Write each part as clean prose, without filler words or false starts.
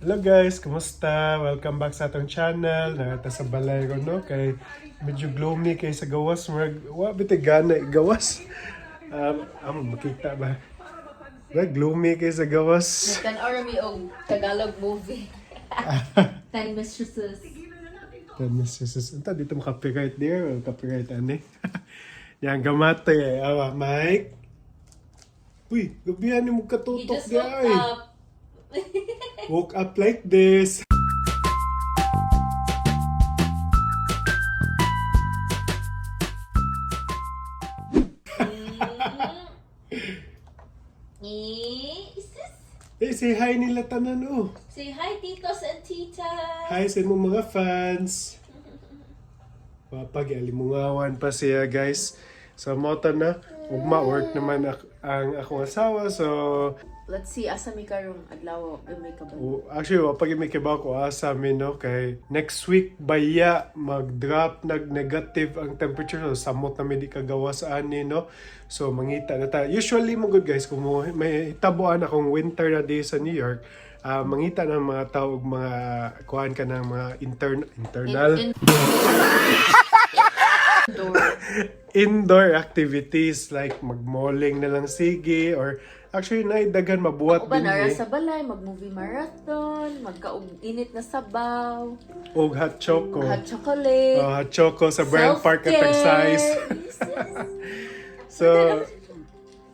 Hello guys, kumusta? Welcome back sa atong channel. Naa ta sa balay ko, no? Kay medyo gloomy kay sa gawas. Murag, wa bitay gana gawas. Amo makita ba? Ba, gloomy kay sa gawas. Nagtan-aw mi og Tagalog movie. 10 Mistresses. Then, Mrs. Unta, dito mo copyright there. Or copyright ani. Yang gamatay eh. Awa, Mike. Uy, gabihan ni mo He katutok just di woke ay. up. Woke up like this. Eh, is this? Eh, say hi nila tanan oh. Say hi, titos and titas. Hi sa imong mga fans. Mapag alimungawan pa siya, guys. So mo ta na ugma work naman ang akong asawa, so Let's see, asa mi karong adlaw may ka ba? Actually wa pag may kibaw ko asa mi, no, kay next week baya mag-drop nag negative ang temperature, so samot na mi di kagawas ani, no. So mangita na ta. Usually mo good guys kung may tabuan akong winter na di sa New York, mangita ng mga tao og mga kuan ka ng mga internal Indoor. Indoor activities like magmalling na lang sige or actually na daghan mabuhat Uban din nara eh. sa balay, mag-movie marathon, magkaog init na sabaw, Og hot choco. Hot chocolate. Oh, hot choco sa Bryant Park at size. So,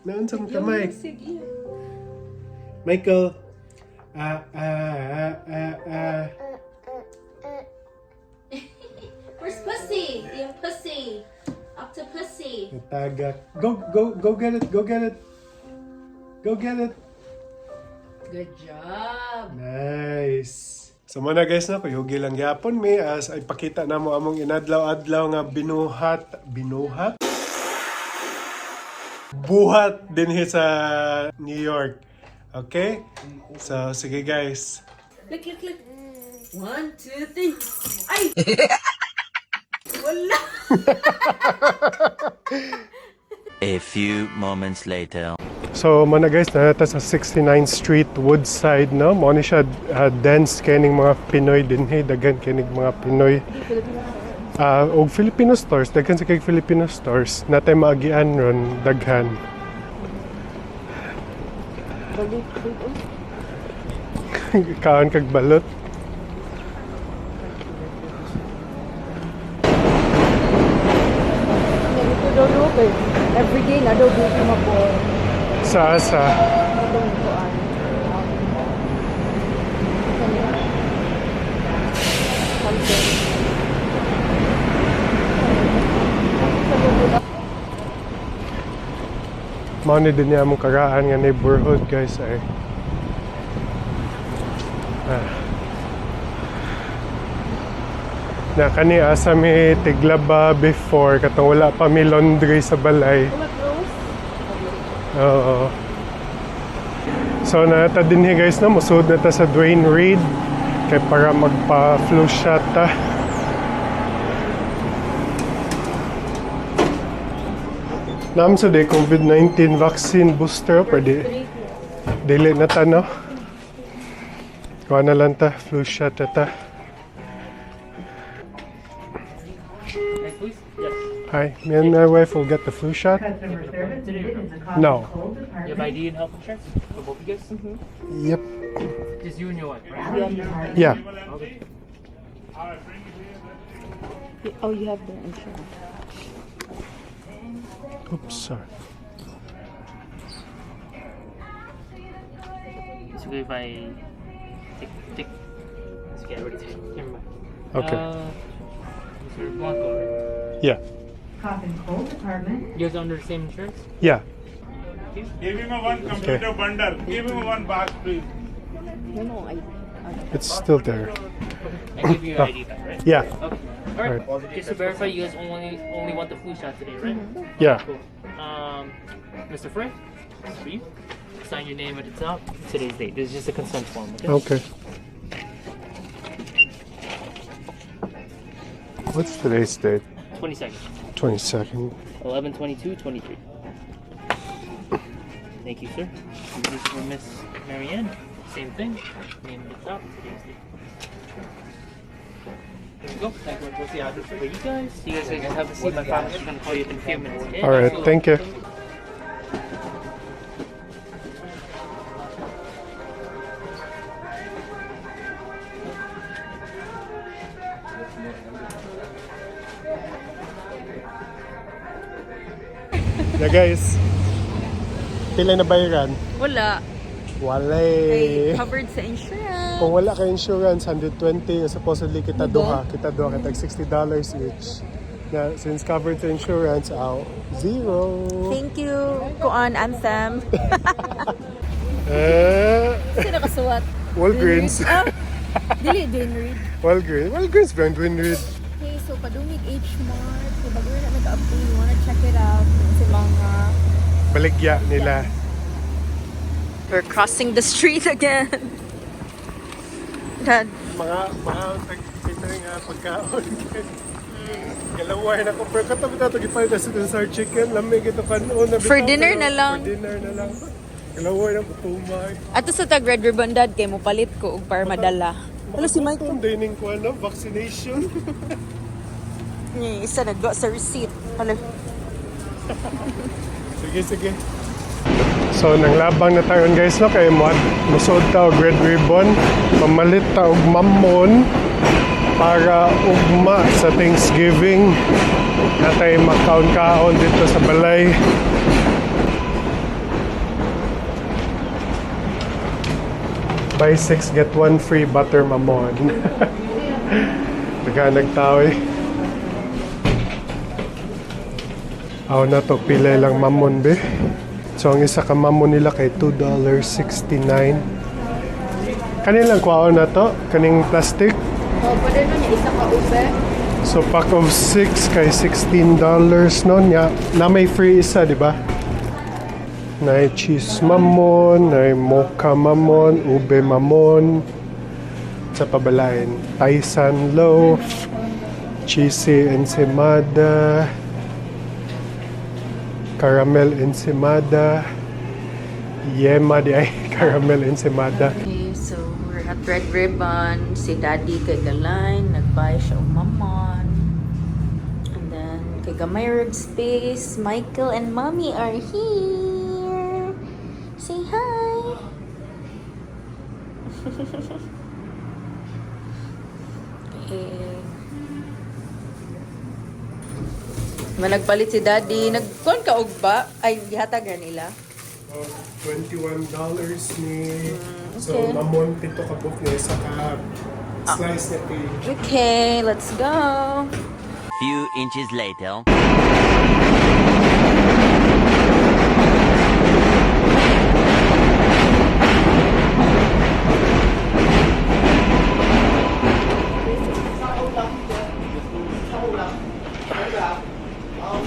naunsa mo ka, Mike? Sige. Michael. Ah, ah, ah, ah, ah. Where's Pussy? Yung Pussy. Octopussy. Natagak. Go, go, go get it, go get it. Go get it. Good job. Nice. So muna guys na, kuyugi lang gyapon mi as ay pakita na mo among inadlaw-adlaw nga binuhat, binuhat? Buhat dinhi sa New York. Okay? So sige guys. Look, look, look. One, two, three. Ay! Wala! A few moments later. So muna guys, naa ta sa 69th Street Woodside, no? Mo ni siya dense kining mga Pinoy dinhi, daghan kining mga Pinoy. Og Filipino stores, daghan sa kay Filipino stores, natay maagian ron daghan. Kaon kag balot. Ganito daw no, kay everyday na daw dito mabo. Sa asa. Atong kuan. Something. Mao ni din niya among karaan nga neighborhood guys ay. Ah. Na kani asa mi tiglaba before katong wala pa mi laundry sa balay. Oo. So naa ta dinhi guys na musud na ta sa Duane Reade kay para magpa flu shot ta. Naam sa day COVID-19 vaccine booster pwede dili na ta, no. Kuha na lang ta flu shot na ta. Next, please. Yes. Hi, me and my wife will get the flu shot. Customer service needed in the cough No. and cold You have department. ID and health insurance for both of you guys? Yep. Just you and your wife, right? Allergy department. Yeah. Okay. Oh, you have the insurance. Oops, sorry. It's okay if I take. It's okay, I already take. Never mind. Okay. Mr. Blanco, right? Yeah. Cough and cold department. You guys are under the same insurance? Yeah. Give him a one computer bundle. Give him one box, please. No, I It's still there. I give you your ID back, right? Yeah. Okay. All right. Just to verify, you guys only want the flu shot today, right? Yeah. Cool. Mr. Frey, this is for you. Sign your name at the top. Today's date. This is just a consent form. Okay. Okay. What's today's date? 22nd. 22nd. 11 22 23. Thank you, sir. This is for Miss Marianne. Same thing. Name at the top. Today's date. There we go. That goes the address for you guys. You guys can have a seat. My pharmacist is gonna call you up in a few minutes. Okay? All right, thank you. Yeah, guys. Pila na bayaran? Wala. Wala. Kay covered sa insurance. Kung wala ka insurance, 120, supposedly kita duha, kita $60 each. Na, since covered sa insurance, aw, zero. Thank you, Kuan Anthem. Eh, Sino kasuwat? Walgreens. Ah, dili, Dwayne Reed. Walgreens. Walgreens brand Dwayne Reed. Okay, so padumig H Mart. Kung bago na nag-update, you wanna check it out. Sa mga... Baligya nila. We're crossing the street again. Dad. Mga tagpita nga pagkaon. Galaway na ko. Pero katabi na ito, gipalit na sa chicken. Lamig ito kanon. For dinner na lang. For dinner na lang. Galaway na ko tumay. Ato sa tag Red Ribbon Dad kay mo palit ko og para madala. Hello si Mike. Makagutom din ko ano, vaccination. Ni isa nagwa sa receipt. Hello. Sige, sige. So, nanglabang na tayo guys, no? Kay mo, musuod ta og red ribbon, mamalit ta og mamon para ugma sa Thanksgiving natay makaon-kaon dito sa balay. Buy 6, get 1 free butter mamon. Naghanag tao eh. Aw na to, pila lang mamon be. So ang isa ka mamon nila kay $2.69. Kanilang kuwaon na to, kaning plastic. Oh, pwede na niya isa ka ube. So pack of 6 kay $16 no nya. Na may free isa, di ba? Na cheese mamon, na mocha mamon, ube mamon. Sa pabalain, Tyson loaf, cheesy ensaymada, caramel ensaymada, yema di ay caramel ensaymada. Okay, so we're at Red Ribbon. Si Daddy kay Galine, nagbuy siya og mamon. And then kay Gamay Rug Space, Michael and Mommy are here. Say hi. Okay. Managpalit si Daddy. Nagkuhan ka og ba? Ay, gihatag ra nila. Oh, $21 ni. So okay. mamon pito ka book ni isa ka slice na pay. Okay, let's go. Few inches later.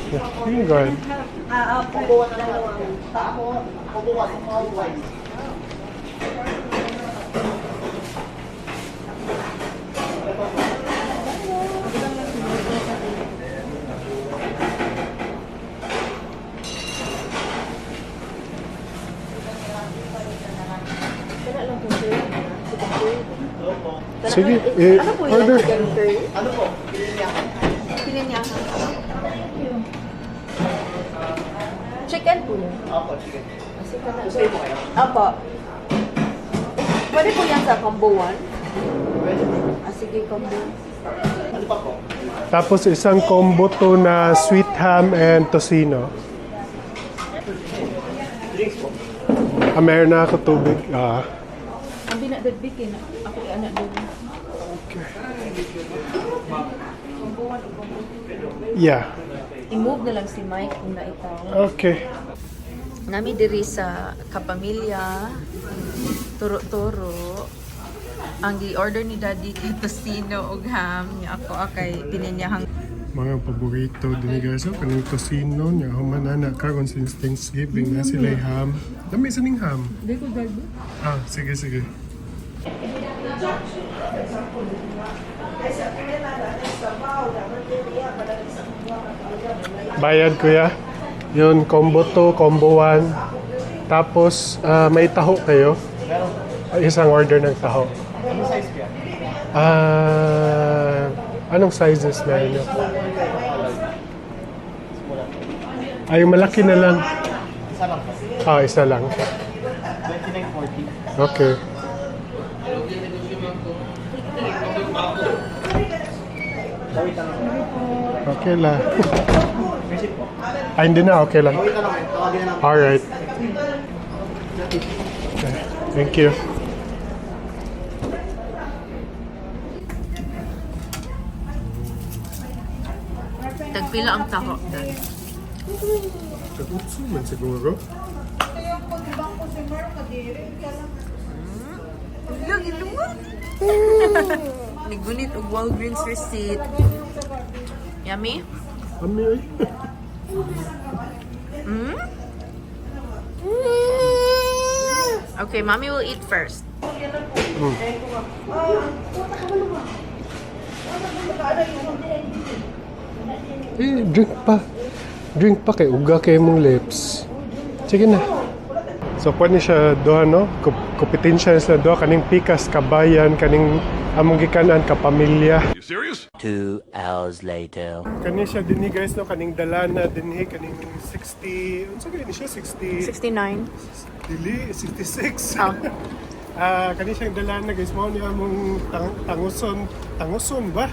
Yeah, you can go ahead. Sige, eh, order. Chicken po yun. Opo, chicken. Opo. Pwede po yan sa combo 1? Pwede. Ah, sige, combo. Tapos isang combo to na sweet ham and tocino. Ah, meron na ako tubig. Ah. Ang binadadbikin, ako anak doon. Yeah. I-move na lang si Mike kung naitaw. Okay. Nami diri sa kapamilya, turo-turo. Ang gi-order ni Daddy kay tocino ug ham, niya ako akay pininyahang Mga paborito din guys. So, kaning tocino niya. Human na karon since Thanksgiving na sila ham. Dami sa ning ham. Ah, sige, sige. Bayad kuya. Yun, combo 2, combo 1. Tapos, ah, may taho kayo. Ay, isang order ng taho. Anong size kaya? Ah, anong sizes meron nyo? Ay, yung malaki na lang. Isa lang po. Ah, isa lang. 29.40. Okay. Okay lang. Receipt po. Ay, hindi na. Okay lang. Wait na lang. Tawagin na lang. Alright. Okay. Thank you. Tagpila ang taho, Dad? Tag-utso man siguro. Lang, iluwan. Nigunit og Walgreens receipt. Yummy? Ami ay. Okay, Mommy will eat first. Eh, drink pa. Drink pa kay uga kay mong lips. Sige na. So pwede siya duha, no? Kompetensya sila duha kaning pikas kabayan kaning among gikanan kapamilya. 2 hours later. Kani siya dinhi, guys, no, kaning dala na dinhi kaning 60, unsa gani siya, 60? 69. Dili 66. Oh. Ah, kani siyang dala na, guys, mao ni among tanguson, tanguson ba?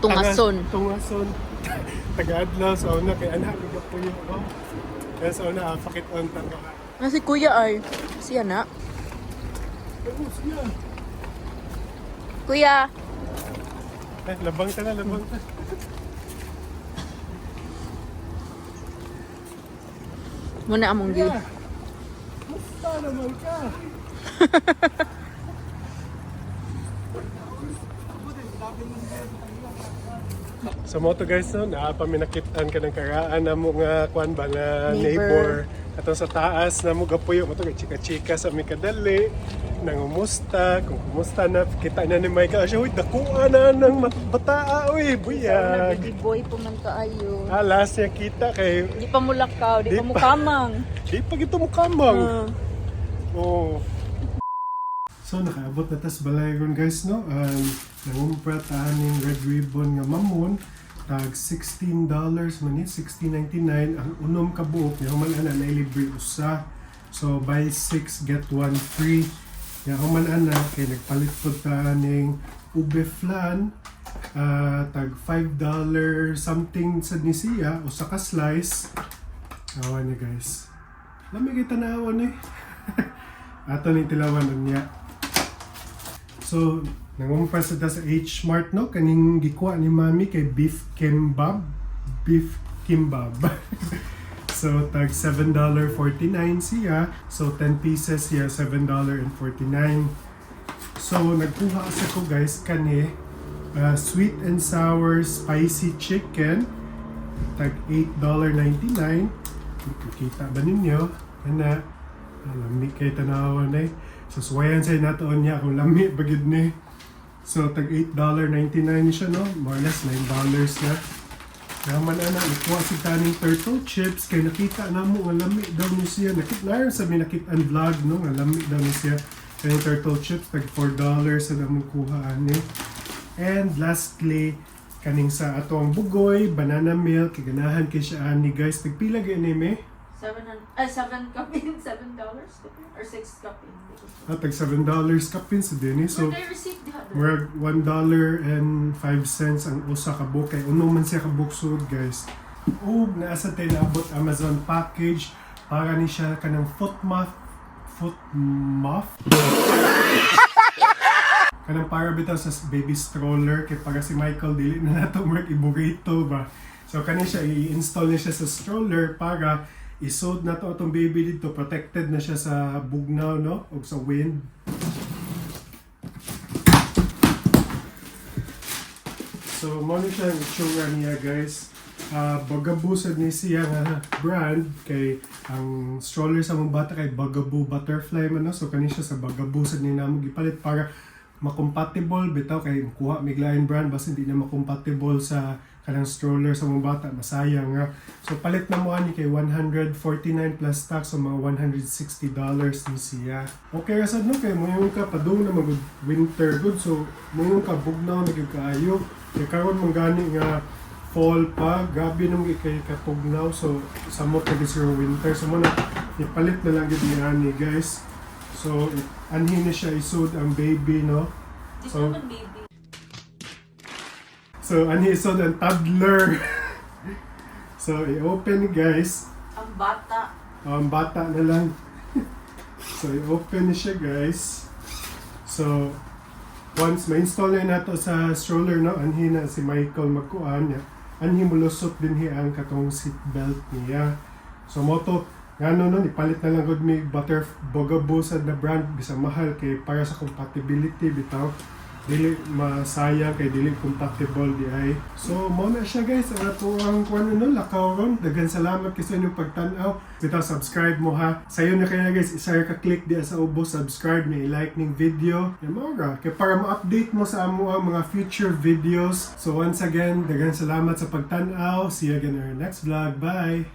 Tungason. Tungason. Taga-adlaw sa una kay anak ni Gapuyo ko. Kaya sa una pakit on tanga. Na si Kuya ay. Siya na. Ano siya? Kuya. Eh, labang ta na, labang ta. Muna among gi. Musta naman ka? Sa moto, guys, no, naa pa mi nakitaan ka ng karaan na mo nga kuan ba nga neighbor. Neighbor. Atong sa taas na mo gapuyo mo to kay chika-chika sa mi kadali nangumusta kung kumusta na kita na ni Michael siya, uy, dakuha na ng bataa, uy, buyag. Baby boy po man kaayo. Alas niya kita kay Di pa mo lakaw, di Di pa mo pa. kamang. Di pa gito mo kamang. Ah. Oo. So nakaabot na tas balay ron, guys, no. Nangumpra ta ning Red Ribbon nga mamon tag $16 man ni, $16.99 ang unom ka buok nya human ana na libre usa. So buy 6 get 1 free. Nya human ana kay nagpalit pud ta ning ube flan, tag $5 something sad ni siya usa ka slice. Awa niya, guys. Lami kay tanawan eh. Ato ning tilawan unya. So, nangumpra sa ta sa H Mart, no, kaning gikuha ni Mami kay beef kimbab, beef kimbab. So tag $7.49 siya. So 10 pieces siya, $7.49. So nagkuha sa ko, guys, kani sweet and sour spicy chicken tag $8.99. Kita ba ninyo? Ana, lami kay tanawan eh. So suwayan sa natoon niya kung lami ba gid ni. So tag $8.99 siya, no? More or less $9 na. Naman ana, nikuha si taning turtle chips kay nakita na mo nga lami daw ni siya. Nakita na sa mi nakit-an vlog, no, nga lami daw ni siya. Kaning turtle chips tag $4 sa among kuha ani. And lastly, kaning sa atong bugoy, banana milk, kay ganahan kay siya ani, guys. Nagpila gyud ni me? 700, ay, 7 kapin, $7 kapin, or 6 kapin. Ah, tag $7 kapin sa dinhi. So Where receipt diha? murag $1.05 ang usa ka buok kay uno man siya ka buok, guys. Ug naa sa tay naabot Amazon package para ni siya kanang foot muff, foot muff. Kanang para bitaw sa baby stroller kay para si Michael dili na nato murag iburito ba. So kani siya i-install ni siya sa stroller para isod na to atong baby dito, protected na siya sa bugnaw, no, ug sa wind. So, mo ni siya ang itsura niya, guys. Bugaboo sad ni siya nga brand kay ang stroller sa mong bata kay Bugaboo Butterfly man, no? So kani siya sa Bugaboo sad ni namo gipalit para makompatible bitaw kay kuha mig lain brand basta hindi na makompatible sa Kanang stroller sa mong bata, masayang nga. So palit na mo ani kay 149 plus tax, so mga $160 ni siya. Okay ra sad, no, kay moingon ka padung na mag winter good, so moingon ka bugnaw na gyud kaayo. Kay karon man gani nga fall pa, grabe nung kay katugnaw, so samot na gyud siguro winter. So mo na ipalit na lang gyud ni ani, guys. So anhi ni siya isud ang baby, no. So baby. So anhi isud ang toddler. So i-open, guys. Ang bata. Ang bata na lang. So, i-open ni siya, guys. So, once ma-install na nato sa stroller, no, anhi na si Michael magkuan niya. Anhi mulusot din hi ang katong seatbelt niya. So, mo to, ngano, no, ipalit na lang gud mi butter Bugaboo sad na brand bisa mahal kay para sa compatibility bitaw, dili masayang kay dili compatible di ay. So mo na siya, guys, ang ato ang kuan, no, lakaw ron. Daghan salamat kay sa inyong pagtan-aw. Bitaw subscribe mo ha. Sayo na kaya, guys, isa ka click di sa ubos subscribe na i-like ning video ya mao ra kay para ma-update mo sa amo ang mga future videos. So once again, daghan salamat sa pagtan-aw. See you again in our next vlog. Bye.